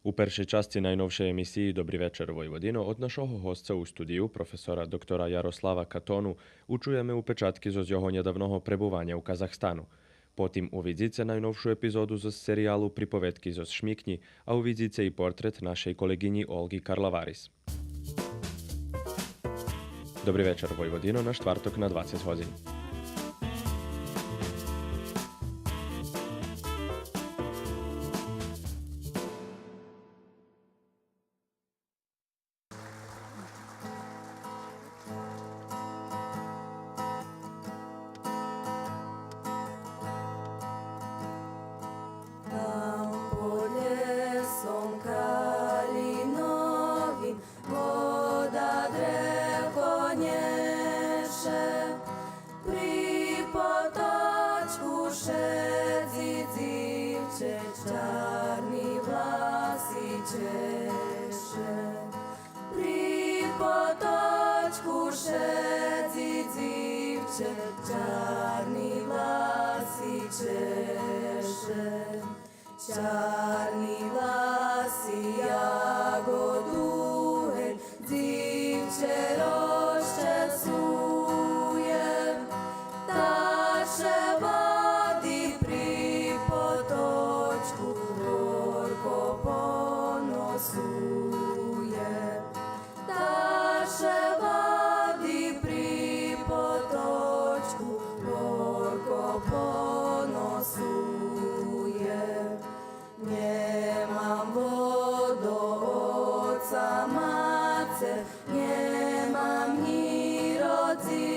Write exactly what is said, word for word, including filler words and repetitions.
У першей часци найновшей емисиї „Добри вечар, Войводино” од нашого госца у студию, професора доктора Ярослава Катону, учуєме упечатки зоз його нєдавного пребуваня у Казахстану. Потим увидзице найновшу епизоду зоз сериялу „Приповедки зоз Шмикнї”, а увидзице и портрет нашей колеґинї Олґи Карлаварис. „Добри вечар, Войводино” на штварток на двацец годзин. Там под лєсом калїновим вода древко нєше, при поточку шедзи дзивче, чарни власи чеше. При поточку шедзи дзивче, чарни власи чеше. Чарни власи як огель, дзивче розчесує, та ше вади при поточку горко поносує. Та ше вади при поточку горко поносує. Нємам водо, оца, маце, нємам нї родзинци,